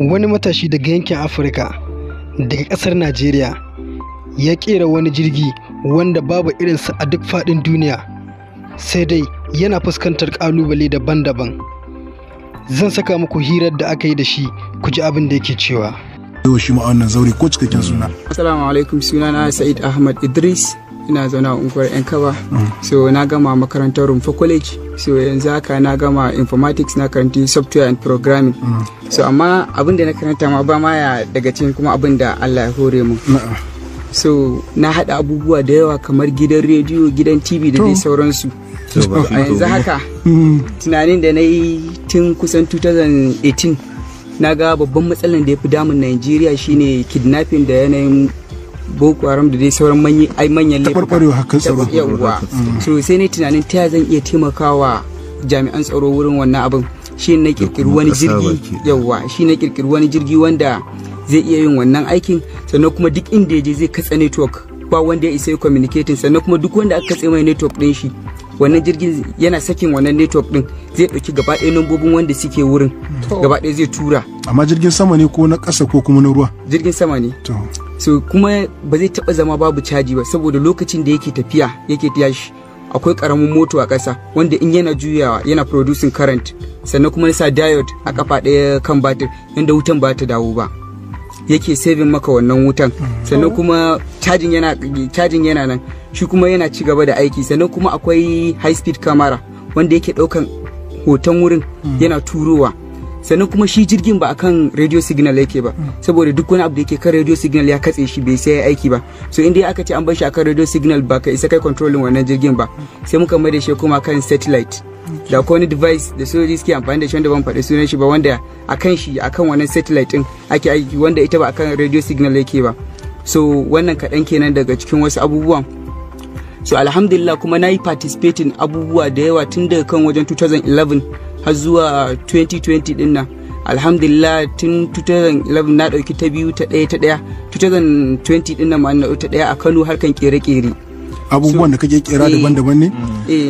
Wani matashi daga yankin Afirka, daga ƙasar Najeriya, ya ƙera wani jirgi wanda babu irinsa a duk faɗin duniya, sai dai yana fuskantar ƙalubale daban-daban. Zan saka muku hirar da aka yi da shi, ku ji abin da yake cewa. Yau shi ma wannan zaure ko cikakken suna? Assalamu alaikum, sunana Sa'id Ahmad Idris, ina zaune a unguwar 'Yan Kaba. So na gama makarantar Rumfa College, so yanzu haka na gama informatics, na karanti software and programming. So amma abin da na karanta ma ba ma ya daga cikin kuma abin da Allah ya hore mu. So na haɗa abubuwa da yawa kamar gidan rediyo, gidan TV da dai sauransu. A yanzu haka tunanin da na yi tun kusan 2018, na ga babban matsalar da ya fi damun Najeriya shine kidnapping da yanayin Boko Haram da dai sauran manyan laifuka. Taɓarɓarewa tsaro. Yawwa. So sai ne tunanin ta zan iya taimakawa jami'an tsaro wurin wannan abin. Shi na kirkiri wani jirgi, yawwa, shi na kirkiri wani jirgi wanda zai iya yin wannan aikin, sannan kuma duk inda ya je zai katse network, ba wanda ya isa communicating. Sannan kuma duk wanda aka katse mai network din shi, wannan jirgin yana sakin wannan network din, zai ɗauki gaba ɗaya lambobin wanda suke wurin, gaba ɗaya zai tura. Amma jirgin sama ne ko na ƙasa ko kuma na ruwa? Jirgin sama ne. So kuma ba zai taɓa zama babu caji ba, saboda lokacin da yake tafiya, yake tashi, akwai ƙaramin moto a ƙasa wanda in yana juyawa yana producing current. Sannan kuma sa diode a kafa ɗaya kan batir, yanda wutan ba ta dawo ba, yake saving maka wannan wutan. Sannan kuma cajin yana nan, shi kuma yana ci gaba da aiki. Sannan kuma akwai high speed camera wanda yake daukan hoton wurin yana turowa. Sannan kuma shi jirgin ba akan radio signal yake ba, saboda duk wani abu da yake kan radio signal ya katse shi, bai sai aiki ba. So inda aka ce an bar shi akan radio signal, ba ka isa kai controlling wannan jirgin ba. Sai muka mai da shi kuma kan satellite, da akwai wani device da sojoji suke amfani da shi wanda ban faɗi sunan shi ba, wanda akan shi, akan wannan satellite din ake aiki, wanda ita ba akan radio signal yake ba. So wannan kaɗan kenan daga cikin wasu abubuwan. So alhamdulillah, kuma na yi participating abubuwa da yawa tun daga kan wajen 2011 har zuwa 2020 din nan. Alhamdulillah, tun 2011 na ɗauki ta biyu, ta ɗaya, ta ɗaya. 2020 din nan ma na ta ɗaya a Kano, harkan kere-kere. Abubuwan da kake kera daban-daban ne?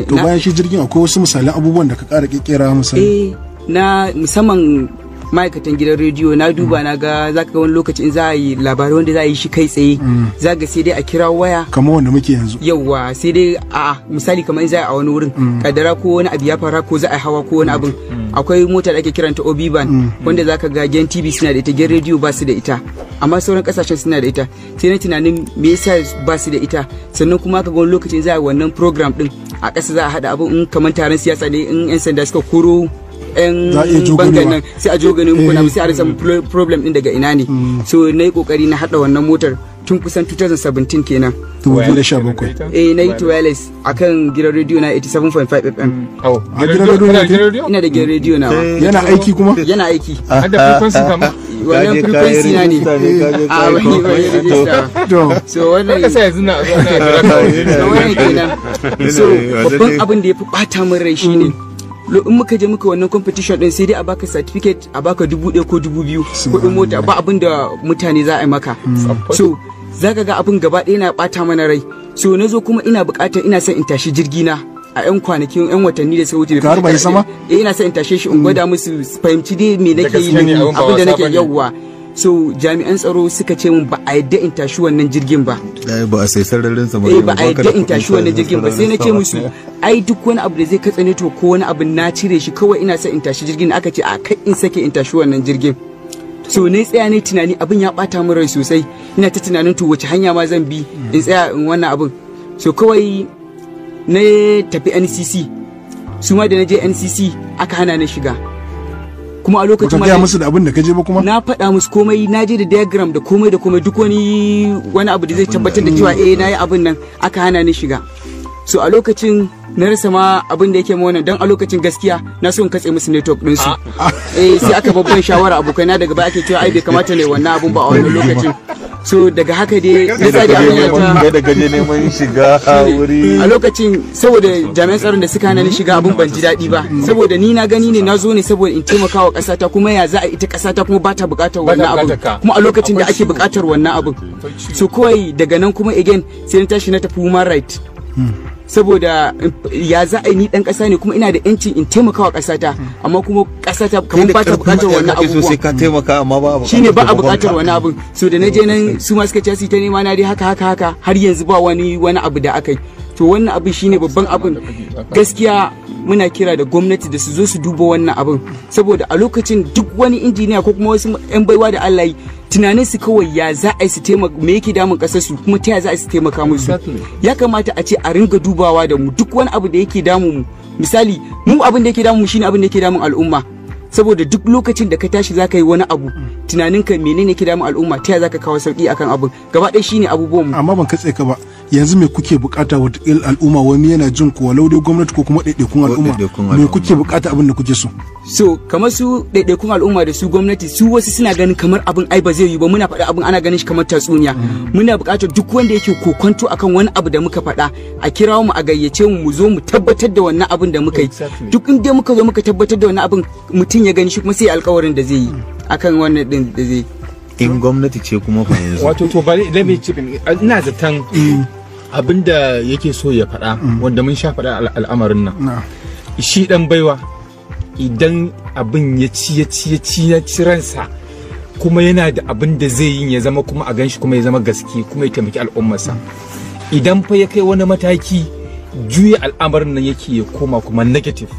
To, bayan shi jirgin, akwai wasu misalan abubuwan da ka ƙara kera misali? Eh, na musamman ma'aikatan gidan rediyo, na duba na ga za ka ga wani lokaci in za a yi labarai wanda za a yi shi kai tsaye, za ga sai dai a kira waya. Kamar wanda muke yanzu. Yauwa, sai dai a misali kamar in za a wani wurin, kadara ko wani abu ya fara, ko za a hawa ko wani abin, akwai mota da ake kiranta OB van, wanda za ka ga gidan TV suna da ita, gidan rediyo ba su da ita, amma sauran kasashen suna da ita. Sai na tunanin me yasa ba su da ita. Sannan kuma ka ga wani lokacin za a yi wannan program din a ƙasa, za a haɗa abin in kamar taron siyasa ne, in 'yan sanda suka koro 'yan bangan nan, sai a jogane muku na, sai a rasa problem din daga ina ne. So na yi kokari na hada wannan motar tun kusan 2017 kenan. 2017? Eh, na yi wireless akan gidan rediyo na 87.5 FM. A gidan rediyo? Ina da gidan rediyo na. Yana aiki kuma? Yana aiki. Har da frequency kama? Wannan frequency na ne, a wani wani register. So wannan ka sai yanzu na zo na jira ka. So wannan kenan. So babban abin da ya fi bata min rai shine in muka je muka wannan competition din, sai dai a baka certificate, a baka 1000 ko 2000 kuɗin mota, ba abin da mutane za a yi maka. So zaka ga abin gaba ɗaya na bata mana rai. So na zo kuma ina buƙatar, ina son in tashi jirgi na a 'yan kwanakin, 'yan watanni da suka wuce. Ka harba sama? Eh, ina son in tashe shi in gwada musu su fahimci dai me nake yi, abin da nake. Yawwa. So jami'an tsaro suka ce min ba a yadda in tashi wannan jirgin ba. Ba a sai sararin sama. Eh, ba a yadda in tashi wannan jirgin ba. Sai na ce musu ai duk wani abu da zai katse ne to ko wani abu na cire shi, kawai ina son in tashi jirgin. Aka ce a kai in sake in tashi wannan jirgin. So ne tsaya ne tunani, abin ya bata min rai sosai. Ina ta tunanin to wace hanya ma zan bi in tsaya in wannan abin. So kawai na tafi NCC. Su ma da na je NCC aka hana ni shiga. Kuma a lokacin ma gaya musu da abin da ka je ba kuma? Na faɗa musu komai, na je da diagram da komai da komai, duk wani abu da zai tabbatar da cewa eh, na yi abin nan. Aka hana ni shiga. So a lokacin na rasa ma abin da yake ma wannan, don a lokacin gaskiya na so in katse musu network din su. Eh, sai aka babban shawara, abokaina daga baya ake cewa ai bai kamata ne wannan abun ba a wannan lokacin. So daga haka dai na tsaya abin ya ta da gaje neman shiga wuri. A lokacin, saboda jami'an tsaron da suka hana ni shiga, abun ban ji daɗi ba, saboda ni na gani ne na zo ne saboda in taimaka wa ƙasata, kuma ya za a ita ƙasata kuma ba ta buƙatar wannan abun, kuma a lokacin da ake buƙatar wannan abun. So kawai daga nan kuma again sai na tashi na tafi human right. Saboda ya za a yi, ni dan kasa ne kuma ina da yancin in taimakawa kasata, amma kuma kasata kamar ba ta bukatar wannan abubuwa. Sai abubuwan. Ka taimaka amma ba a Shine ba a taimakon bukatar ka. wani abun. So da na je nan, su ma suka ce su yi ta nema na dai haka haka haka, har yanzu ba wani abu da aka yi. To wannan abin shine babban abin. Gaskiya muna kira da gwamnati da su zo su duba wannan abin, saboda a lokacin duk wani injiniya ko kuma wasu 'yan baiwa da Allah yi tunanin su kawai ya za a yi su taimaka, me yake damun kasar su, kuma ta ya za a yi su taimaka musu. Ya kamata a ce a ringa dubawa da mu duk wani abu da yake damun mu. Misali, mu abin da yake damun mu shine abin da yake damun al'umma, saboda duk lokacin da ka tashi zaka yi wani abu, tunaninka menene ke damun al'umma, ta ya zaka kawo sauki akan abin gaba ɗaya, shine abubuwan mu. Amma ban katse ka ba, yanzu me kuke bukata? Wataƙil al'umma wani yana jin ku, walau dai gwamnati ko kuma ɗaiɗaikun al'umma, ɗaiɗaikun me al'umma. kuke bukata, abin da kuke so? So kamar su ɗaiɗaikun al'umma da su gwamnati, su wasu suna ganin kamar abin ai ba zai yi ba. Muna faɗa abin ana ganin shi kamar tatsuniya. Muna buƙatar duk wanda yake kokonto akan wani abu da muka faɗa, a kirawo mu, a gayyace mu, mu zo mu tabbatar da wannan abin da muka yi. Duk inda muka zo muka tabbatar da wannan abin, mutum ya gani, shi kuma sai ya alƙawarin da zai yi akan wannan din da zai yi. In gwamnati ce kuma fa yanzu? Wato to bari let me chip in. Ina zaton abinda yake so ya faɗa, wanda mun sha faɗa al'amarin nan, Na. shi dan baiwa, idan abin ya ci ya ci ya ci ya ci ransa, kuma yana da abin da zai yi ya zama kuma a ganshi kuma ya zama gaske kuma ya taimaki al'ummarsa, idan fa ya kai wani mataki, juya al'amarin nan yake ya koma kuma negative.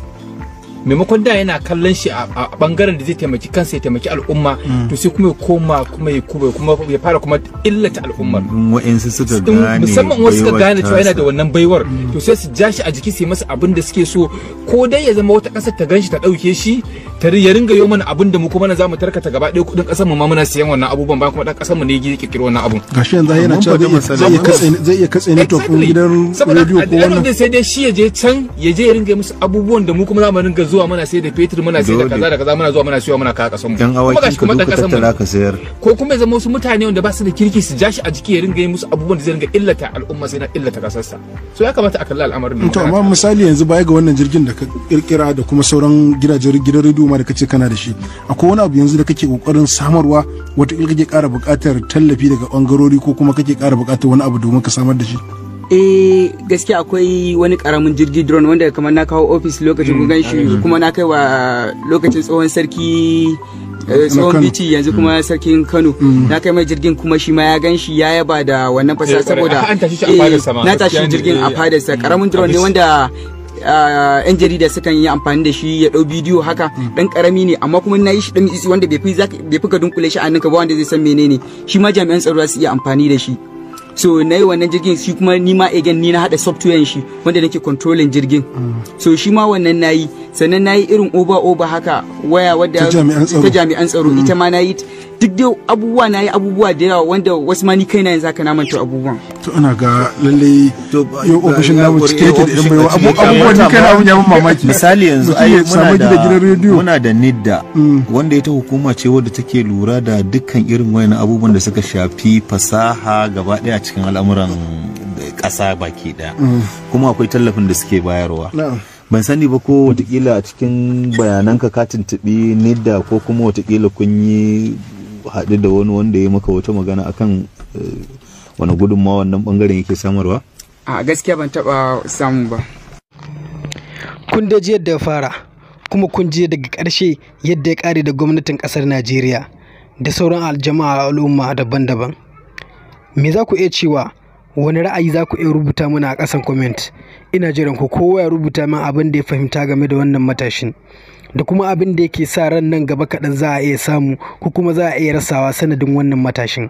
Maimakon da yana kallon shi a bangaren da zai taimaki kansa, ya taimaki al'umma, to sai kuma ya koma kuma ya fara kuma illata al'ummar. In wa'insu suka gane Musamman wasu suka baiwar gane cewa yana da tasa. wannan baiwar, to sai su ja shi a jiki, su yi masa abin da suke so, ko dai ya zama wata ƙasar ta ganshi ta ɗauke shi ya ringa yo mana abin da mu kuma na zamu tarkata gaba ɗaya kuɗin ƙasar mu ma muna siyan wannan abubuwan, bayan kuma ɗan ƙasar mu ne ya kirkiri wannan abun. Gashi yanzu yana Mun cewa faɗi zai iya- misali. zai iya katse network ɗin gidan Saboda rediyo at ko the end of wannan the day, sai dai shi ya je can ya je ya ringa musu abubuwan da mu kuma zamu ringa zuwa muna sai da fetur, muna sai da Dole. kaza da kaza, muna zuwa muna siyo muna kawo ƙasar mu. Yan Kuma awakin gashi ka kuma ɗan duka ƙasar mu ne. tattara ka sayar. Ko kuma ya zama wasu mutane wanda ba su da kirki su ja shi a jiki, ya ringa yi musu abubuwan da zai ringa illata al'umma, sai na illata kasarsa. So ya kamata a kalli al'amarin nan. To amma misali yanzu, baya ga wannan jirgin da ka kirkira da kuma sauran gidajen gidan rediyo ma da kace kana da shi, akwai wani abu yanzu da kake kokarin samarwa, wata kake kara buƙatar tallafi daga bangarori ko kuma kake kara buƙatar wani abu domin ka samar da shi? Eh, gaskiya akwai wani karamin jirgi drone wanda kamar na kawo ofis lokacin kun gan shi, kuma na kai wa lokacin tsohon sarki, tsohon Kano. bici, yanzu kuma sarkin Kano, na kai mai jirgin, kuma shi ma ya gan shi ya yaba da wannan fasaha. Eh, kwarai. Saboda An tashi shi a fadarsa ma, na tashi gaskiya ne, jirgin a fadarsa. Karamin drone ne wanda 'yan jarida sukan yi amfani da shi ya ɗau bidiyo haka. Dan karami ne, amma kuma na yi shi dan isi wanda bai fi ka dunkule shi a hannunka ba, wanda zai san menene shi ma jami'an tsaro za su iya amfani da shi. So na yi wannan jirgin shi kuma, ni ma again ni na hada software shi wanda nake controlling jirgin. So shi ma wannan na yi. Sannan na yi irin over over haka waya wadda Ta jami'an tsaro. Ta jami'an tsaro, ita ma na yi. Duk dai abubuwa na yi abubuwa da yawa wanda wasu ma ni kaina yanzu haka na manta abubuwan. To ina ga lalle To, ba- yau ofishin ya namu kuri- cike yake da yan ofishin baiwa. ka cike yake. Abubuwan ni kai abun ya ban mamaki. Misali yanzu Mutum ai ya samu muna gida gidan da rediyo. muna da NIDDA, wanda ita hukuma ce wadda take lura da dukkan irin wayannan abubuwan da suka shafi fasaha gaba daya cikin al'amuran ƙasa baki daya, kuma akwai tallafin da suke bayarwa. Na'am. Ban sani ba ko watakila a cikin bayananka ka tuntuɓi NIDDA, ko kuma watakila kun yi haɗu da wani wanda ya maka wata magana akan wani gudunmawa wannan bangaren yake samarwa. A gaskiya ban taba samu ba. Kun dai ji yadda ya fara, kuma kun ji daga ƙarshe yadda ya ƙare da gwamnatin ƙasar Najeriya da sauran aljama'a al'umma daban-daban. Me za ku iya cewa? Wani ra'ayi za ku iya rubuta mana a ƙasan comment? Ina jiran ku, kowa ya rubuta min abin da ya fahimta game da wannan matashin da kuma abin da yake sa ran nan gaba kaɗan za a iya samu ko kuma za a iya rasawa sanadin wannan matashin.